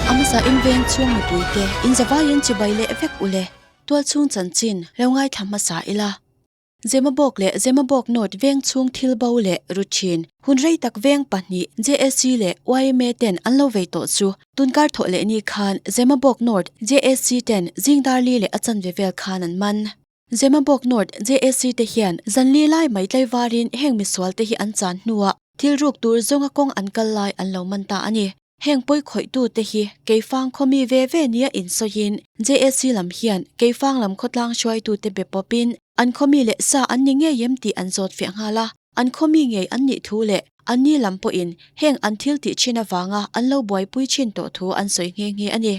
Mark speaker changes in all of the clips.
Speaker 1: A hmasa in veng chhung mipuite in zavaiin chibai leh vek ule tualchhung chanchin lo ngaithla hmasa ila. Zemabawk leh Zemabawk North veng chhung thil bo leh ru thin hun rei tak veng pahnih JAC leh yma ten an lo vei tawh chu tunkar thawh leh ni khan Zemabawk North JAC ten zing dar li leh a chanve vel khan an man. Zemabawk North JAC te hian zanli lai mai tlaivarin heng misual te hi an chan hnuah thil ruk tur zawnga kawng an kal lai an lo man ta a ni. Heng pawi khawihtu te hi Keifang khaw mi ve ve nia insawiin JAC lam hian Keifang lam khawtlang hruaitute be pawpin an khaw mi leh sa an ni ngei em tih an zawt fiah nghal a, an khaw mi ngei an nih thu leh anni lam pawhin heng an thil tih thin avanga an lo buaipui thin tawh thu an sawi nghe nghe a ni.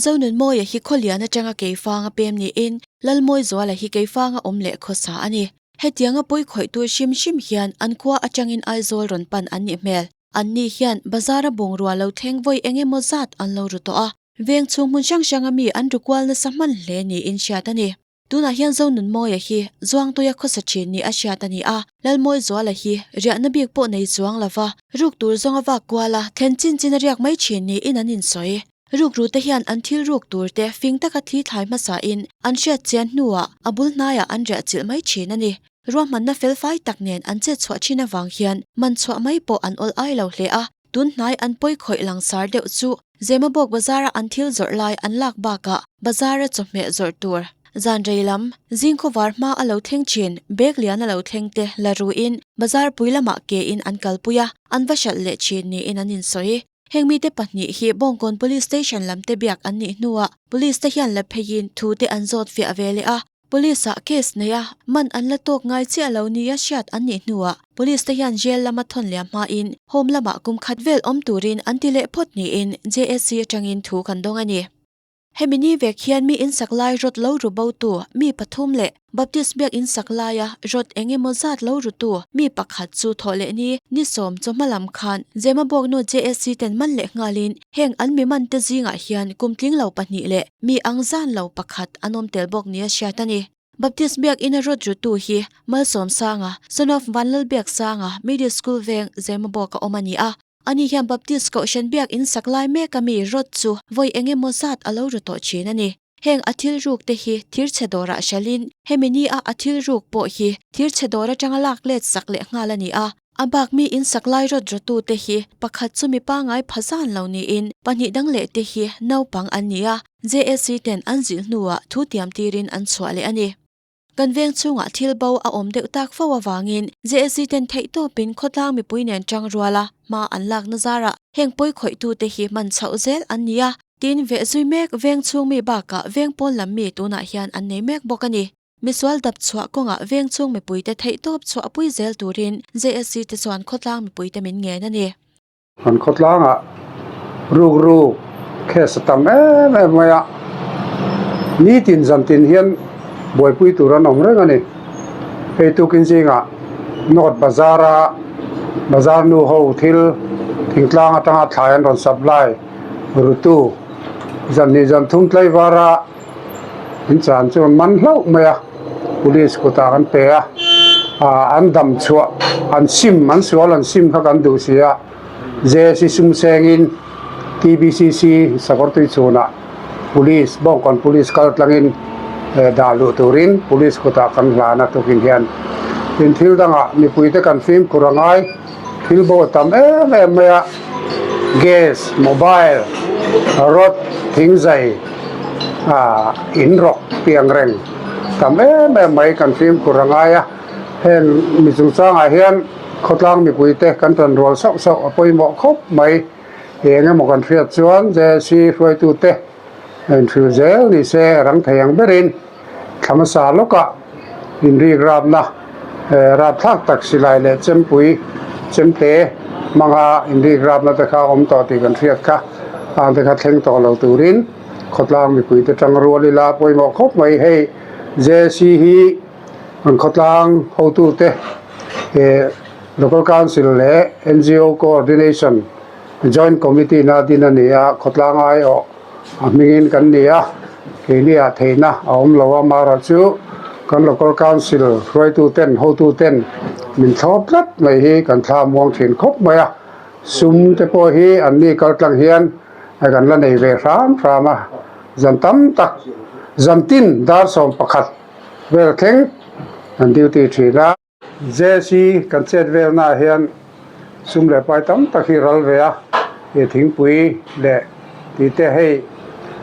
Speaker 1: Zonunmawia hi Khawlian atanga Keifanga pem niin Lalmawizuala hi Keifanga awm leh khawsa a ni. Hetianga pawi khawihtu hrim hrim hian an khua atangin Aizawl rawn pan an nih hmel. Anni hian bazar-a bungrua lo thleng vawi eng emaw zat an lo ru tawh a, veng chhung hmun hrang hranga mi an ru kual nasa hman hle niin hriat a ni. Tunah hian Zonunmawia hi Zuangtuia khawsa thin ni a hriat a ni a, Lalmawizuala hi riahna bik pawh nei chuang lova ruk tur zawnga vak kual a, thlen chin chin a riak mai thin niin an insawi. Rukrute hian an thil ruk turte fing taka thli thlai hmasain an hriat chian hnuah a bul hnaiah an riah chilh mai thin a ni. Ruahmanna felfai tak nen an chet chhuah thin avang hian man chhuah mai pawh an awl ai lo hle a, tun hnai an pawi khawih langsar deuh chu Zemabawk bazara an thil zawrh lai an lak bakah bazara chawhmeh zawrh tur zan rei lam zing khawvar hma a lo thleng thin bag lian a lo thleng te la ruin bazar pui lamah ke in an kalpui a, an va hralh leh thin niin an insawi. Heng mite pahnih hi Bawngkawn Police Station lam te biak an nih hnuah Police te hian la pheiin thu te an zawt fiah ve leh a, Police ah case nei a, man an la tawk ngai chiah lo nia hriat an nih hnuah Police te hian jail lama thawn liam hmain home lamah kum khat vel awm turin an ti leh phawt niin JSC atangin thu kan dawng a ni. Hemi ni vek hian mi insak lai rawt lo ru botu mi pathum leh Baptist biak insak laia rawt eng emaw zat lo rutu mi pakhat chu thawh leh ni ni sawm chawhma lam khan Zemabawknu JSC ten man leh nghalin heng an mi man te zingah hian kum tling lo pahnih leh mi ang zan lo pakhat an awm tel bawk nia hriat a ni. Baptist biak ina rawt rutu hi Malsawmsanga, son of Vanlalbiaksanga, Middle School veng Zemabawk a awm a ni a. Ani hian Baptist Kohhran biak in sak lai mek a mi rawt chu vawi eng emaw zat a lo ru tawh thin a ni. Heng a thil ruk te hi thir chhe dawrah hralhin hemi ni a a thil ruk pawh hi thir chhe dawr atanga lak let sak leh nghal a ni a. A bak mi in sak lai rawt rawtu te hi pakhat chu mi pangai pha zan lo niin pahnih dang leh te hi naupang an ni a, JAC ten an zilh hnuah thu tiam tirin an chhuah leh a ni. Kan veng chhungah thil bo a awm deuh tak fo avangin JAC ten theih tawpin khawtlang mipui nen tang ruala hma an lakna zarah heng pawi khawihtute hi hman chhoh zel an ni a, tin veh zui mek veng chhung mi bakah veng pawn lam mi tunah hian an nei mek bawk a ni. Misual dap chhuah kawngah veng chhung mipuite theih tawp chhuah pui zel turin JAC te chuan khawtlang mipuite min ngen a ni.
Speaker 2: Kan khawtlangah rukru case a tam em em mai a, nitin zantin hian buaipui tur an awm reng a ni. Hei tukin zingah North Bazar a bazar nu ho thil thingtlang atanga thlai an rawn supply rutu zanhnih zanthum tlaivara In chan chu an man hlauh mai a, police kutah kan pe a, ah an dam chhuah an sim an sual an sim kha kan duh si a, JAC sum sengin TBCC Sakawrtui chhunah police Bawngkawn police kal tlangin dah luh turin police kutah kan hlan a tukin hian tin thil dangah mipuite kan fimkhur a ngai. Thil bo a tam em em mai a, gas, mobile, rod, thingzai ah in rawk tih ang reng tam em em mai kan fimkhur a ngai a, heng mi chungchangah hian khawtlang mipuite kan tan rual sauh sauh a pawimawh khawp mai, eng emaw kan hriat chuan JC hruaitute inhrilh zel ni se rang thei ang berin. Thla hmasa lawkah inrik rapna rapthlak tak silai leh chempui chemte hmanga inrik rapna te kha a awm tawh tih kan hriat kha. Ang te kha thleng tawh lo turin khawtlang mipuite tang rual ila pawimawh khawp mai. Hei JC hi an khawtlang hotute Local Council leh NGO Coordination Joint Committee na din a ni a, khawtlang aiawh. A hmingin kan ni a, keiniah theihna a awm lo a, amaherawh chu kan Local Council hruaituten, hotuten min thlawp tlat mai hi kan thla muang thin khawp mai a, sum te pawh hi an ni kal tlang hian kan la nei ve hram hram a, zan tam tak zan tin dar 11 vel thleng kan duty thin a. JC kan chet velnaah hian sum leh pai tam tak hi ral ve a, he thingpui leh tih te hei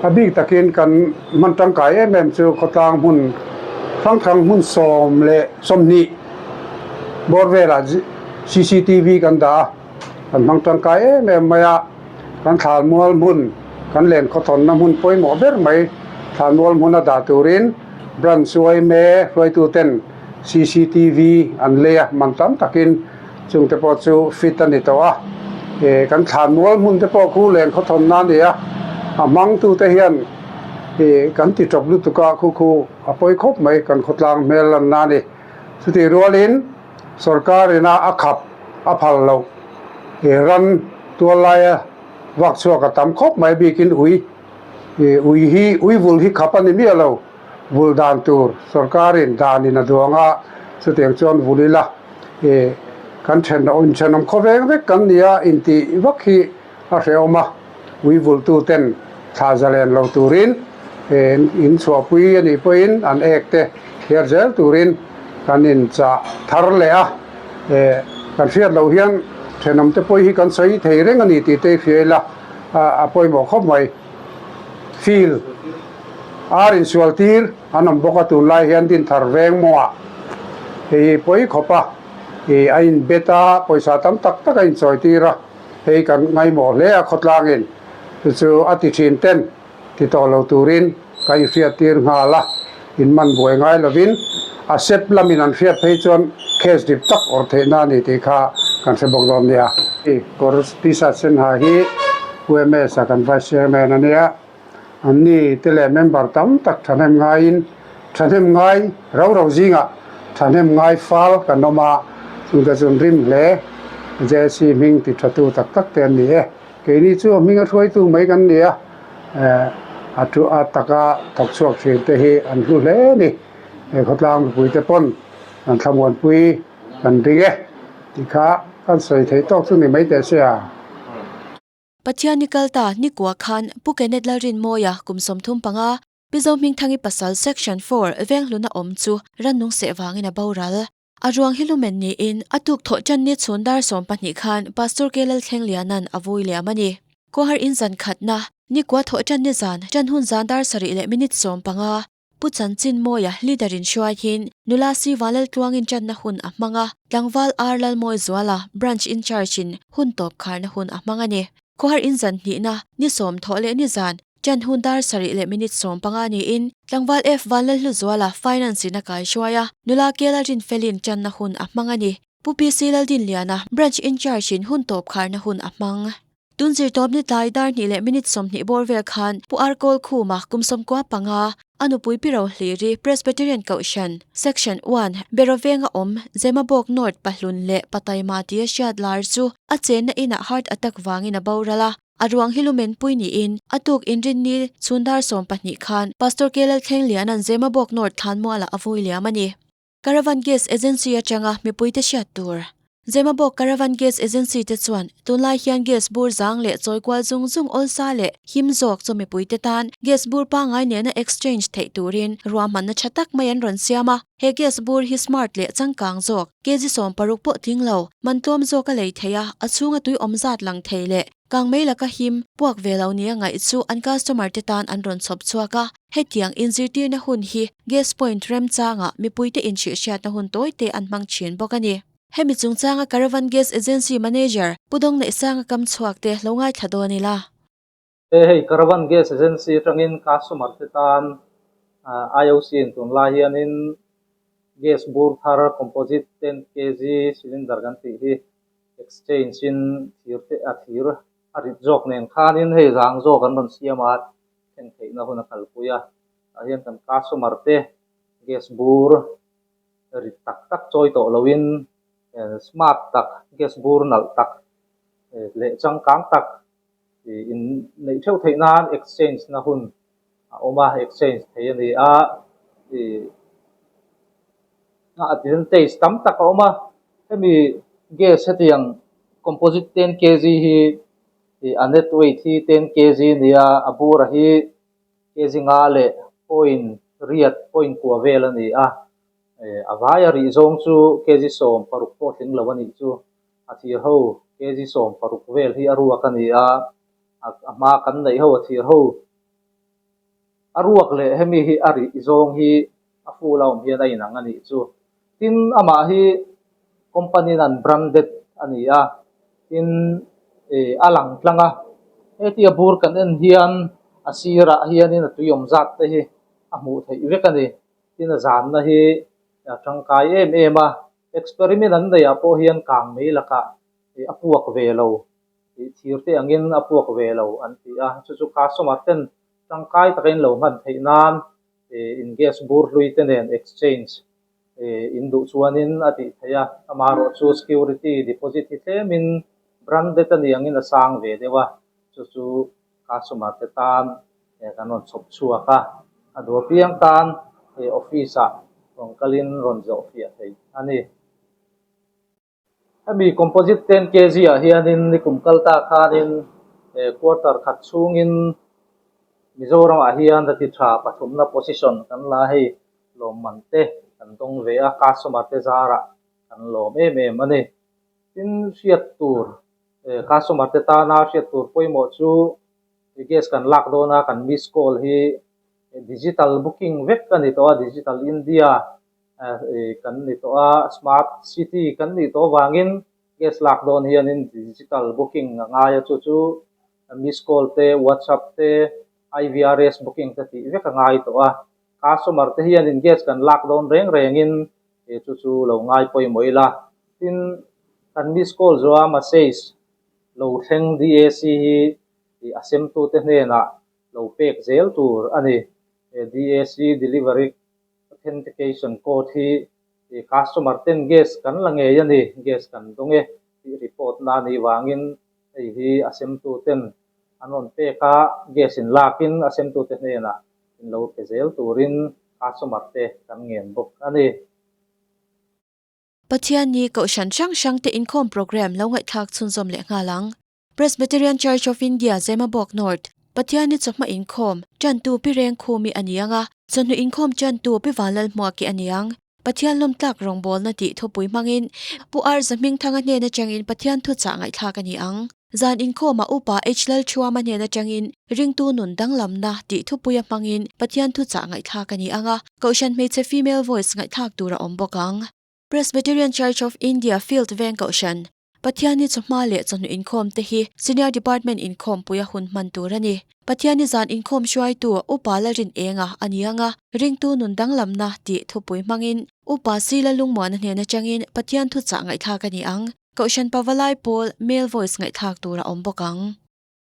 Speaker 2: a bik takin kan hman tangkai em em chu khawtlang hmun hrang hrang hmun 20 bawr velah cctv kan dah a, kan hmang tangkai em em mai a, kan thlanmual hmun kan len khawthawnna hmun pawimawh ber mai thlanmual hmuna dah turin branch yma hruaituten cctv an lei a, man tam takin chung te pawh chu fit a ni tawh a, eh kan thlan mual hmun te pawh khu len khawthawn na a ni a, a hmang tu te hian eh kan ti tawp lutuk a khu khu a pawi khawp mai kan khawtlang hmel lan na a ni. Chutih rualin sorkar ina a khap a phal loh eh ran tual laia vak chhuak a tam khawp mai bikin ui eh ui hi ui vul hi khap a ni miah lo. Vul dan tur sorkarin danin a duang a, chutiang chuan vul ila ih kan thenawm inthenawm khawveng vek kan ni a intih vak hi a hrehawm a, ui vultu ten thla zalen lo turin in chhuahpui a nih pawhin an ek te thiar zel turin kan inchah thar leh a, ih kan hriat loh hian thenawm te pawh hi kan sawi thei reng a ni tih te i hria ila a pawimawh khawp mai. Field ar insual tir an awm bawk a, tunlai hian Dinthar veng mawngah hei hi pawi khawp a, ih a inbet a, pawisa tam tak tak a inchawi tir a, hei kan ngaimawh hle a khawtlangin chu chu a ti thin ten ti tawh lo turin ka inhriat tir nghal a, in man buai ngai lovin a sep lamin an hriat phei chuan case dip tak awrh theihna a ni tih kha kan hre bawk dawn nia. Kawr t-shirt sen ha hi UMS a kan vice chairman a nia, an ni te leh member tam tak thahnem ngaiin thahnem ngai rau rau zingah thahnem ngai fal kan awm a, chungte chu an rim hle. JC hming ti tha tu tak tak te an ni e. Keini chu a hming a hruaitu mai kan ni a, a thu a taka thawk chhuak thin te hi an hlu hle a ni. He khawtlang mipui te pawn kan thlamuanpui kan ring e tih kha kan sawi theih tawk chu ni mai teh se a.
Speaker 1: Pathian ni kal ta Nikua khan Pu Kenneth Lalrinmawia kum 35, Mizo Hmingthangi pasal Section 4 Venghluna awm chu rannung seh vangin a boral. A ruang hi lumen niin a tuk thawh tan ni chhun dar 12 khan Pastor K Lalthlengliana'n a vui liam a ni. Khawhar in zan khatna, nikua thawh tan ni zan, tan hun zan dar 7 leh minute 15, Pu Chanchinmawia leader in hruaiin nula Si Vanlaltluangin tanna hun a hmang a, tlangval R Lalmawizuala branch in charge in hun tawp kharna hun a hmang a ni. Khawhar in zan hnihna, ni 10 thawh leh ni zan, Ṭan hun dar 7 leh minute 15 niin tlangval F Vanlalhluzuala Finance in a kaihruai a, nula Kela Rinfelin ṭanna hun a hmang a ni. Pu PC Laldinliana, Branch Incharge in hun tawp kharna hun a hmang. Tun zirtawp ni tlai dar 2 leh minute 20 bawr vel khan Pu Arkawl Khuma kum 95, a nupui Pi Rohliri Presbyterian Kohhran, Section 1, Beraw venga awm Zemabawk North Pahlun leh Pataima tia hriat lar chu a chenna inah heart attack vangin a boral a. A ruang hi lumen pui niin a tuk inrinni chhun dar 12 khan Pastor K Lalthlengliana'n Zemabawk North Thlanmualah a vui liam a ni. Caravan Gas Agency atanga mipuite hriat tur. Zemabawk Caravan Gas Agency te chuan tunlai hian gas bur zang leh chawi kual zung zung awlsa leh him zawk chu mipuite tan gas bur pangngai nena exchange theih turin ruahmanna tha tak mai an rawn siam a. He gas bur hi smart leh changkang zawk kg 60 pawh tling lo, man tlawm zawk a lei thei a, a chhunga tui awm zat lang thei leh Kangmei laka him, puak ve lo nia ngaih chu an customer te tan an rawn chhawp chhuak a, hetiang inzirtirna hun hi gas point remchangah mipuite inhrihhriatna hun tawi te an hmang thin bawk a ni. Hemi chungchanga Caravan Gas Agency Manager Pu Dawngneihsanga kam chhuak te lo ngaithla dawn ila.
Speaker 3: He hei Caravan Gas Agency atangin customer te tan IOC in tunlai hianin gas bur thar composite 10 kg cylinder kan tih hi Exchange in thir te a thir a rit zawk nen khanin hei zang zawk an rawn siam a, thlen theihna hun a kalpui a, tah hian kan customer te gas bur rit tak tak chawi tawh loin smart tak gas bur nalh tak leh changkang tak. In neih theuh theih nan exchange na hun a awm a, exchange thei a ni a, ih advantage tam tak a awm a, hemi gas hetiang composite 10 kg hi ih a net weight hi 10 kg a ni a, a bura hi kg nga leh point riat point kua vel a ni a, a vaia rih zawng chu kg 16 pawh tling lo a nih chu. A thir ho kg 16 vel hi a ruak a ni a, a hma kan neih ho a thir ho a ruak leh hemi hi a rih zawng hi a full a awm hian a inang a nih chu. Tin, amah hi company in an branded a ni a, tin ih a lang tlang a, hetia bur kan en hian a sirah hianin a tui awm zat te hi a hmuh theih vek a ni. Tin, a zanna hi a tangkai em em a. Experiment an neih ah pawh hian kang mai lakah ih a puak ve lo, ih thir te angin a puak ve lo an ti a, chu chu customer ten tangkai taka in lo hman theih nan ih in gas bur hlui te nen exchange ih in duh chuanin a tih theih a, amaherawhchu security deposit hi tlemin branded a ni angin a sang ve deuh a, chu chu customer te tan kan rawn chhawp chhuak a, a duh apiang tan hei office ah rawn kalin rawn zawh fiah thei a ni. Hemi composite 10 kg ah hianin nikum kal ta khanin quarter khat chhungin Mizoram ah hian a ti tha pathumna position kan la hei lawmman te kan dawng ve a, customer te zarah kan lawm em em a ni. Tin hriat tur Customer te tana hriat tur pawimawh chu gas kan lak dawn a, kan miss call hi digital booking vek a ni tawh a, digital India kan ni tawh a, smart city kan nih tawh avangin gas lak dawn hianin digital booking a ngai a, chu chu miss call te, whatsapp te, IVRS booking te tih vek a ngai tawh a. Customer te hianin gas kan lak dawn reng rengin chu chu lo ngai pawimawh ila. Tin, kan miss call zawha message lo thleng DAC hi a semtute hnenah lo pek zel tur a ni. DAC Delivery Authentication Code hi customer ten gas kan la ngei a ni, gas kan dawng e tih report na a nih vangin hei hi a semtuten an rawn pek a, gas in lakin a semtute hnenah in lo pe zel turin customer te kan ngen bawk a ni.
Speaker 1: Pathianni Kohhran hrang hrangte inkhawm programme lo ngaihthlak chhunzawm leh nghal ang. Presbyterian Church of India Zemabawk North, Pathianni chawhma inkhawm tantu Pi Rengkhumi a ni ang a, chawhnu inkhawm tantu Pi Vanlalhmuaki a ni ang. Pathian lawmtlak rawngbawlna tih thupui hmangin Pu Arza Hmingthanga hnen atangin Pathian thuchah ngaihthlak a ni ang. Zan inkhawmah Upa H Lalthuama hnen atangin Ringtu nun danglamna tih thupuia hmangin Pathian thuchah ngaihthlak a ni ang a, Kohhran hmeichhe female voice ngaihthlak tur a awm bawk ang. Presbyterian Church of India Field Veng Kohhran, Pathianni chawhma leh chawhnu inkhawm te hi Senior Department inkhawmpuia hun hman tur a ni. Pathianni zan inkhawm hruaitu Upa Lalrinenga a ni ang a, Ringtu nun danglamna tih thupui hmangin Upa Sila Lungmuana hnen atangin Pathian thuchah ngaihthlak a ni ang. Kohhran Pavalai Pawl Male Voice ngaihthlak tur a awm bawk ang.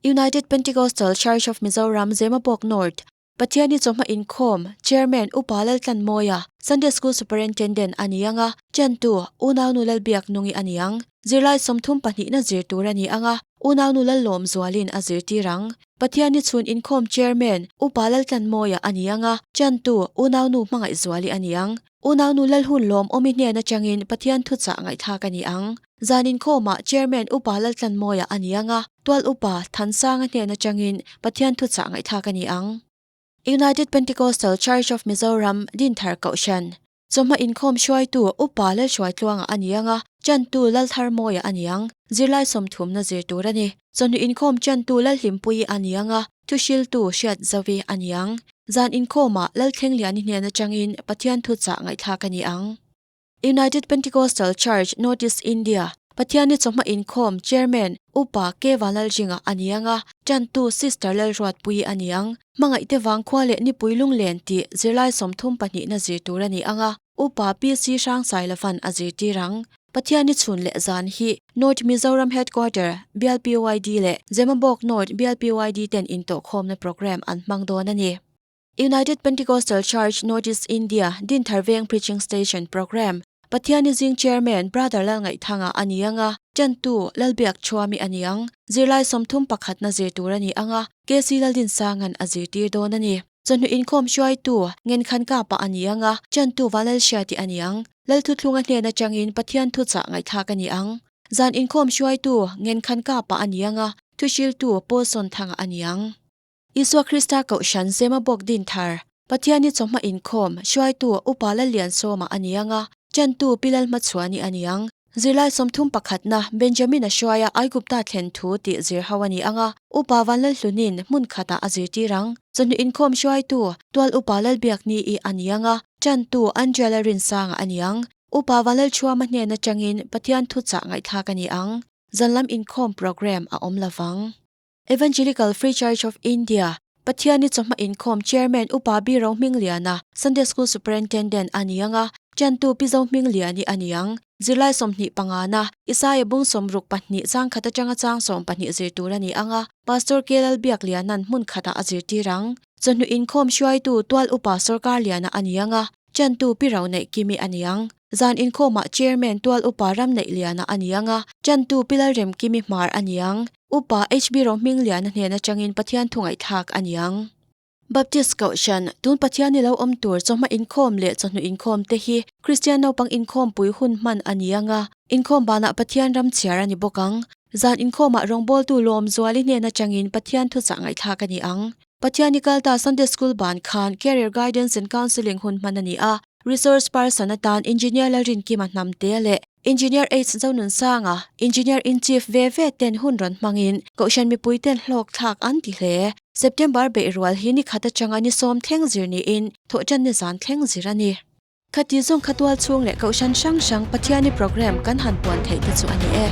Speaker 1: United Pentecostal Church of Mizoram Zemabawk North, Pathianni chawhma inkhawm, Chairman Upa Laltlanmawia, Sunday School Superintendent a ni ang a, Chantu, Unaunu Lalbiaknungi a ni ang. Zirlai 32na zir tur a ni ang a, Unaunu Lallawmzualin a zirtir ang. Pathianni chhun inkhawm Chairman Upa Laltlanmawia a ni ang a, Chantu, Unaunu Hmangaihzuali a ni ang. Unaunu Lalhunlawmawmi hnen atangin Pathian thuchah ngaihthlak a ni ang. Zan inkhawmah Chairman Upa Laltlanmawia a ni ang a, Tual Upa Thansanga hnen atangin Pathian thuchah ngaihthlak a ni ang. United Pentecostal Church of Mizoram Dinthar Kohhran Chawhma inkhawm hruaitu Upa Lalhruaitluanga a ni ang a, Chantu Laltharmawia a ni ang. Zirlai 30na zir tur a ni. Chawhnu inkhawm Chantu Lalhlimpuii a ni ang a, Thuhriltu Hriatzovi a ni ang. Zan inkhawmah Lalthlengliani hnen atangin Pathian thuchah ngaihthlak a ni ang. United Pentecostal Church North East India, Pathianni chawhma inkhawm Chairman Upa K Vanlalzinga a ni ang a, tantu Sister Lalruatpuii a ni ang. Hmangaihte vangkhua leh nipui lunglen tih zirlai 32na zir tur a ni ang a, Upa PC Hrangsailafan a zirtir ang. Pathianni chhun leh zan hi North Mizoram Headquarter Bial PYD leh Zemabawk North Bial PYD ten intawhkhawmna programme an hmang dawn a ni. United Pentecostal Church North East India Dinthar Veng Preaching Station Programme. Pathiani zing Chairman Brother Lalngaihthanga a ni ang a, Ṭantu Lalbiakchhuami a ni ang. Zirlai 30 pakhatna zir tur a ni ang a, KC Laldinsanga'n a zirtir dawn a ni. Chawhnu inkhawm hruaitu Ngenkhan Kapa a ni ang a, Ṭantu Vanlalhriati a ni ang. Lalthuthlunga hnen aṭangin Pathian thuchah ngaihthlak a ni ang. Zan inkhawm hruaitu Ngenkhan Kapa a ni ang a, thuhriltu Paul Sawnthanga a ni ang. Isua Krista Kohhran Zemabawk Dinthar, Pathiani chawhma inkhawm hruaitu Upa Lalliansawma a ni ang a, Ṭantu Pi Lalhmachhuani a ni ang. Zirlai 30 pakhatna Benjamin-a hruaia Aigupta thlen thu tih zir ho a ni ang a, Upa Vanlalhlunin hmun khatah a zirtir ang. Chawhnu inkhawm hruaitu Tual Upa Lalbiakni-i a ni ang a, Ṭantu Andrea Lalrinsanga a ni ang. Upa Vanlalchhuama hnen aṭangin Pathian thuchah ngaihthlak a ni ang. Zan lam inkhawm programme a awm lovang. Evangelical Free Church of India, Pathiani chawhma inkhawm Chairman Upa B Rohmingliana, Sunday School Superintendent a ni ang a, Ṭantu Pi Zohmingliani a ni ang. Zirlai 20 pangana, Isaia bung 62 chang khat aṭanga chang 12 zir tur a ni ang a, Pastor K Lalbiakliana'n hmun khatah a zirtir ang. Chawhnu inkhawm hruaitu Tual Upa Sorkar Liana a ni ang a, Ṭantu Pi Roneihkimi a ni ang. Zan inkhawmah Chairman Tual Upa Ramneihliana a ni ang a, Ṭantu Pi Lalremkimi Hmar a ni ang. Upa HB Rohmingliana hnen atangin Pathian thu ngaihthlak a ni ang. Baptist Kohhran, tun Pathian i lo awm tur chawhma inkhawm leh chawhnu inkhawm te hi Kristian naupang inkhawmpui hun hman a ni ang a, inkhawm banah Pathian ram chhiar a ni bawk ang. Zan inkhawmah rawngbawltu Lawmzuali hnen atangin Pathian thuchah ngaihthlak a ni ang. Pathian i kalta Sunday School ban khan Career Guidance and Counselling hun hman a ni a, Resource person atan Engineer Lalrinkima Hnamte leh Engineer H Zonunsanga, Engineer in Chief ve ve ten hun rawn hmangin Kohhran mipui ten hlawk thlak an ti hle. September beih rual hi ni khat atanga ni sawm thleng zir niin thawhṭan ni zan thleng zir a ni. Khati zawng kha tual chhung leh Kohhran hrang hrang Pathiani programme kan han puan theih te chu a ni e.